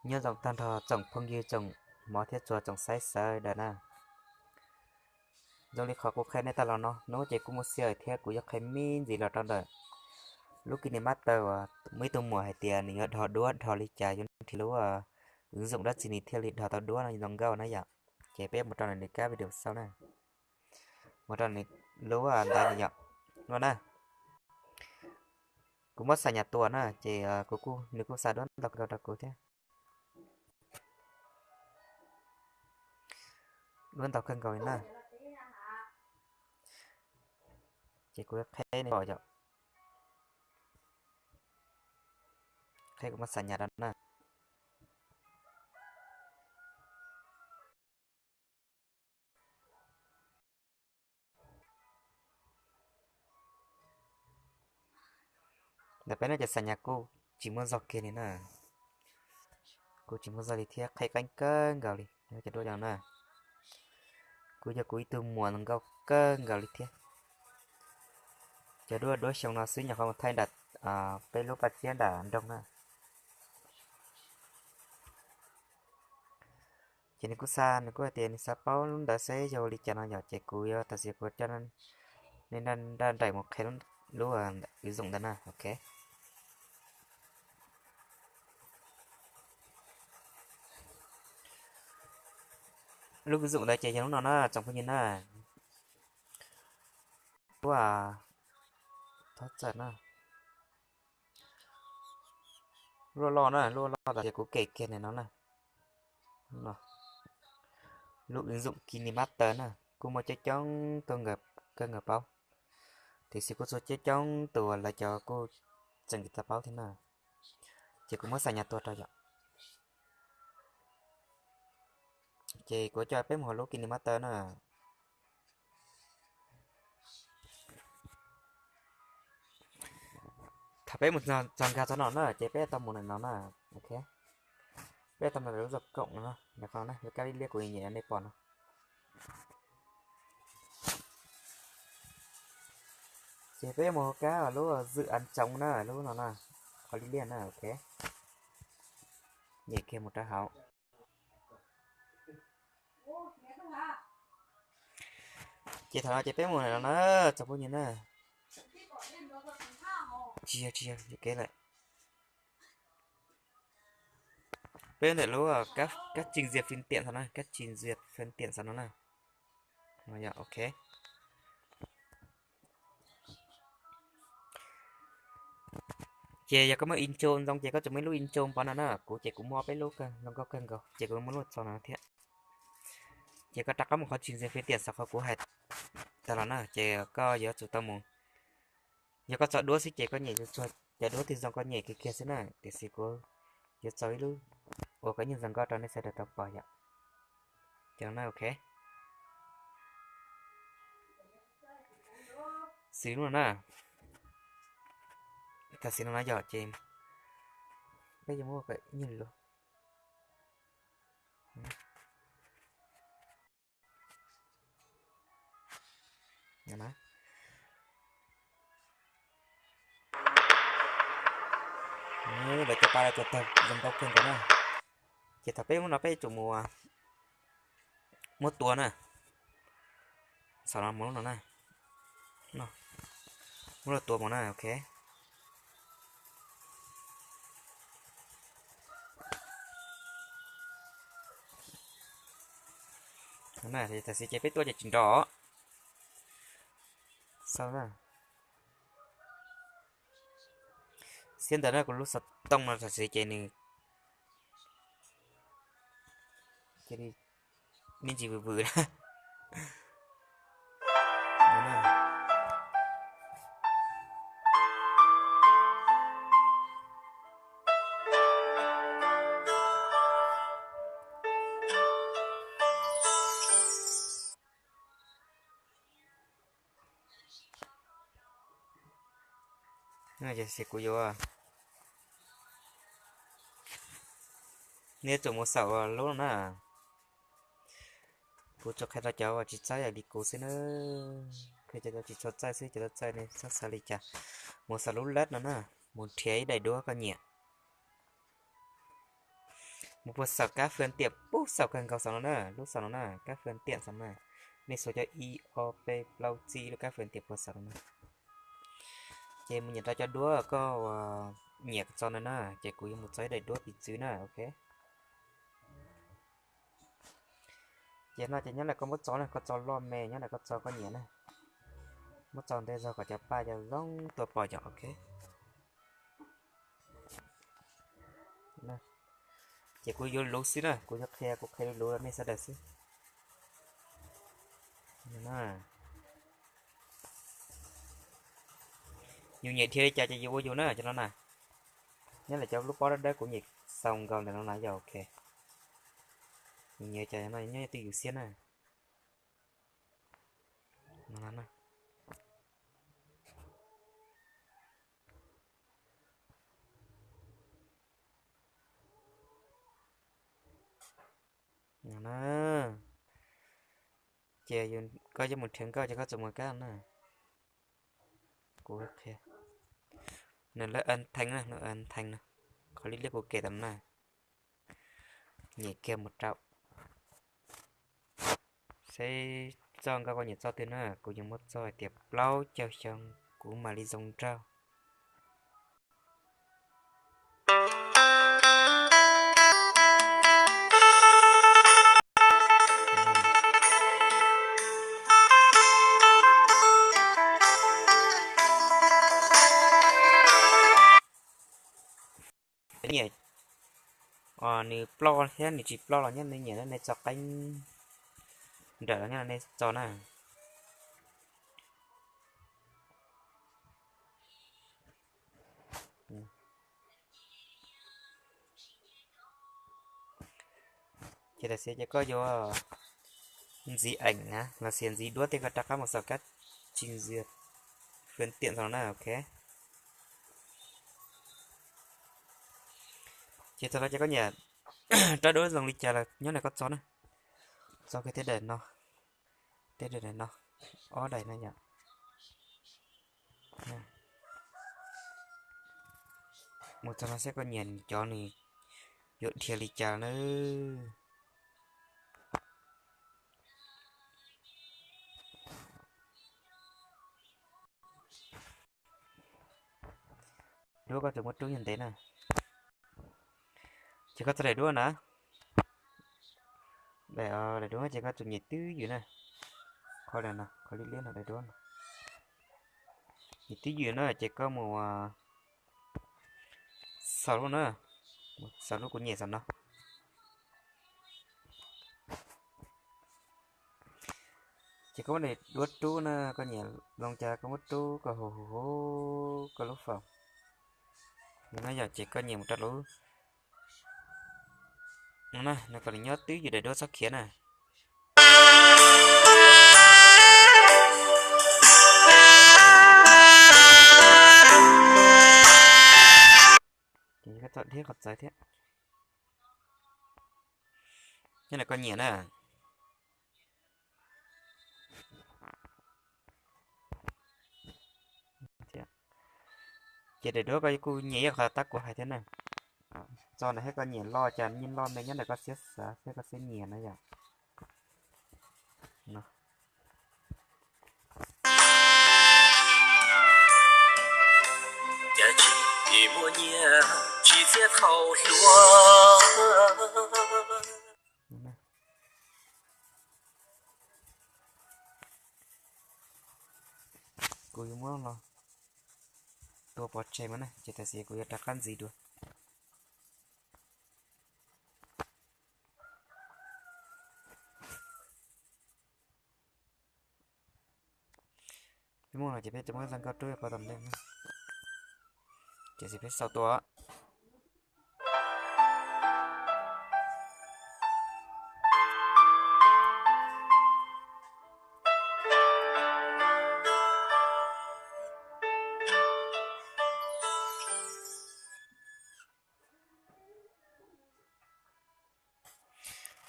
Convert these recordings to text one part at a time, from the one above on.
Nyob zoo tag nrho tsoom phooj ywg tsoom hmov thiab txhua tsoom saib sawv daws na. Zoo li qhov kuv qhia nej tag los no, hnub ces kuj muaj xiaj thiab kuv yuav qhia me ntsis los rau ntawm lub KineMaster uas muaj ib tug muam hais tias nws yuav dhos duab dhos li cas, yuav nrhiav lub ứng dụng dab tsi nws thiaj li dhos tau duab no zoo nkauj na yom. Ces peb mus rau nws kab video sau na. Mus rau nws lub ntawd yom. No na, kuv muab xa nyas tua na ces kuv kuj, nws kuj xa duab ntau kawg nkaus rau kuv thiab. Duab ntau kawg nkaus li na. Ces kuv qheb nej pom yom. Qheb kuv muab xa nyas rau na. Ntawm peb no ces xa nyas kuj tsis muaj zog kiag li na. Kuj tsis muaj zog li thiab, qheb qeeb kawg nkaus li cov duab no na. Kuj yog kuv ib tug muam zoo nkauj kawg nkaus li thiab. Cov duab, duab xyoo no xwb, nyuam qhuav mus thaij nram peb lub paj tsiab nram nroog na. Ces nws kuj xa, nws kuj hais tias nws xav paub lub ntawd seb yog ua li cas no yom, ces kuv yuav tam sim kuv coj nej nraj nraim mus qhia lub ứng dụng ntawd na, ok. Lub ứng dụng ntawd ces yog lub no na tsoom phooj ywg na. Lub, thov txawm na. Lub loj na, lub loj tas ces kuv kem kiag ntawm no na. Lub ứng dụng KineMaster na, kuj muaj coob coob tuaj kawg nkaus paub. Tiam sis kuj txhua coob coob tus uas lawv cov kuj tseem tsis tau paub thiab na. Ces kuv muab xa nyas tua rau yom. Ces kuv coj peb mus hauv lub KineMaster na. Thaum peb mus txog nkag txog no na ces peb tau mus ntawm no na, ok. Peb tau mus ntawm lub zog koom no, ntawm qhov no na, lub kab liab liab kuv nyem nej pom no. Ces peb mus hauv kab lub dự án trống na, lub no na, qhov liab liab na, ok. Nyem kiag mus rau hauv. Ces thaum no ces peb mus no na, tsoom phooj ywg na. Tsis yog, tsis yog, yuam kev lawm. Peb ntawm lub các trình duyệt phương tiện no na, các trình duyệt phương tiện no na. Ok. Ces yog koj muaj intro ntxoo ces koj tsuas muaj ib lub intro pov no na, kuv ces kuv muaj peb lub kawg zoo nkauj kawg nkaus ces kuv muab lub txog no thiab. Ces koj rov qab mus qhov trình duyệt phương tiện saum qhov kuv hais tag los na, ces koj yuav tsum tau mus. Yog koj txog duab xwb ces koj nyem tsuag tsuag cov duab twg zoo koj nyem kiag kiag xwb na, tiam sis kuv yuav txog ib lub uas koj yeej zoo nkauj rau nej sawv daws tau pom yom. Ces no ok. Xws li no na, tam sim no no yom ces peb yuav muab kom ib nyuag lus. Lawv cov pa lawv tsuas tawg zoo nkauj kawg nkaus na. Ces thaum peb mus no peb yuav tsum mus muab tua na. Saum no mus lub no na. Muab los tua mus na, ok. Tam sim ces peb tuaj ces tsis nrov. Xav na. Xiab ntawd na, kuv lub xov tooj no tam sim ces nws cia li me ntsis vwm vwm na. Ces kuv yuav, nej yuav tsum mus saum lub no na. Kuv tsuas qhia rau cov uas tsis txawj li kuv xwb na. Qhia cov tsis tshua txawj xwb, cov txawj txawj nej txhob xav li cas. Mus saum lub lab no na, mus nrhiav ib daim duab koj nyiam. Mus puag saum kab fwm tiam pub saum kawg nkaus saum no na, lub saum no na, kab fwm tiam saum no na. Nej xuas cov i o pe plaub txij lub kab fwm tiam puag saum no na. Ces mus nyiam rau cov duab koj nyiam txog no na, ces kuv yuav mus txog ib daim duab piv txwv na, ok. Ces no ces nyob ntawm koj muab txo na, koj txo loj me nyob ntawm koj txo koj nyiam na. Muab txo ntej zog kom cov paj cov zoo tua pom yom, ok. Ces kuv yuav luv xwb na, kuv yuav qhia, kuv qhia luv luv rau nej sawv daws xwb. Yus nyiam dhia li cas ces yus ua yus na cov no na. Nyob ntawm cov lub pob dawb dawb kuv nyiam xaus nkaus ntawm no na yog ok. Yus nyiam cas no nyob twj ywm siab na. Ces koj yuav mus nrhiav nkauj ces koj txawm mus kab na. Kuv qhia. Nws lawv an theej na, lawv an theej na. Qhov liab liab kuv kem tam na. Nyem kiag mus rau. Seb txoj nkauj koj nyiam txoj twg na, kuv yuav muab txoj hais tias plaub caug xyoo kuv mam li zoo nraug. Nyiam, nws ploj thiab nws tsis ploj los nyob nej nyiam nej tso qeeb nrawm los nyob nej tso na. Ces tam sim ces koj yuav ntxiv eem na los sis ntxiv duab tej koj rov qab mus xaus kab tsis ntxiv fwm tiam no na, ok. Ces txog no ces koj nyiam rab duab zoo li cas los nyob ntawm koj txo na. Txo kiag tej daim no, tej daim no, ob daim no yom. Mus txog no seb koj nyiam cov nws yuav dhia li cas na. Duab koj txawm muab rub nyob ntev na. Ces koj txog daim duab na. Daim, daim duab ces koj txawm nyem twj ywm na. Qhov no, qhov liab liab no daim duab no. Nyem twj ywm na ces koj mus xaus lub na. Xaus lub kuv nyem xaus no. Ces koj muab daim duab rub na, koj nyiam zoo cas koj muab rub kom huv huv huv koj lub foom. No yom, ces koj nyiam mus rau lub no na, no kom nws nyob twj ywm daim duab txhob khiav na. Ces koj txo dhia qhov txawv thiab. Nyob ntawm koj nyiam na. Ces daim duab koj kuj nyiam ib qho tab kuv hais thiab na. Txo ntawm thiab koj nyiam loj cas nyiam loj me nyob ntawm koj siab xav thiab koj siab nyiam na yom. Cas tsis muaj nyiaj tsis txiaj thaum hluas. Kuv yuav muab los tua pov tseg mas na, ces tam sim kuv yuav rov qab ntxiv dua. Peb muaj no ces peb tsis muab zaj nkauj rub qhov tom ntej na, ces peb xaus tua.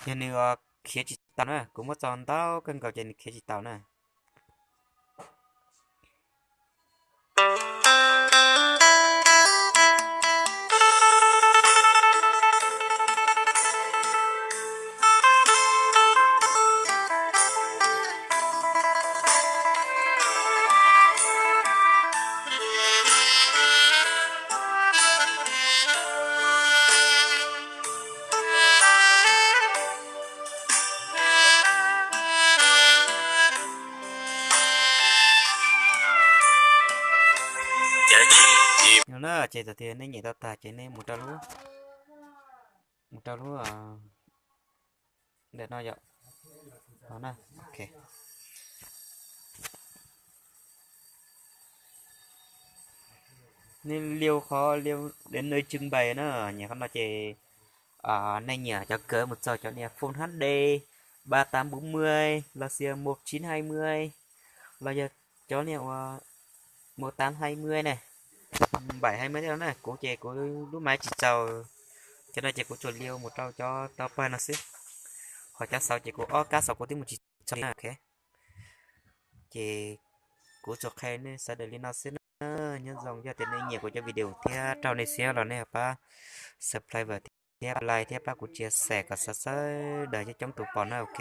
Yog nws khiav tsis taus na, kuv muab txo ntau kawg nkaus ces nws khiav tsis taus na. Ces thaum twg nej nyiam tau tag ces nej mus rau lub, mus rau lub ntawm no yom. No na, ok. Nej liu qhov liu đến nơi trưng bày na, nyiam qhov no ces nej nyiam cov kawg mus txog cov niag Full H D ba tám bốn mươi los sis một chín hai mươi, los yog cov niag uas một tám hai mươi ne, bảy hai mươi thiab no na. Kuv ces kuv lub máy tsis txaus, cov no ces kuv tsuas liu mus rau cov tau pawg no xwb. Ho cov xauv ces kuv ob kab xauv kuv twb mus tsis txog li na, ok. Ces kuv tsuas qhia nej sawv daws li no xwb na. Nyob zoo yog tias nej nyiam kuv cov video thiab raug nej siab los nej pab subscribe thiab like thiab pab kuv chia sẻ kom sawv sawv daws coob coob tus pom na, ok.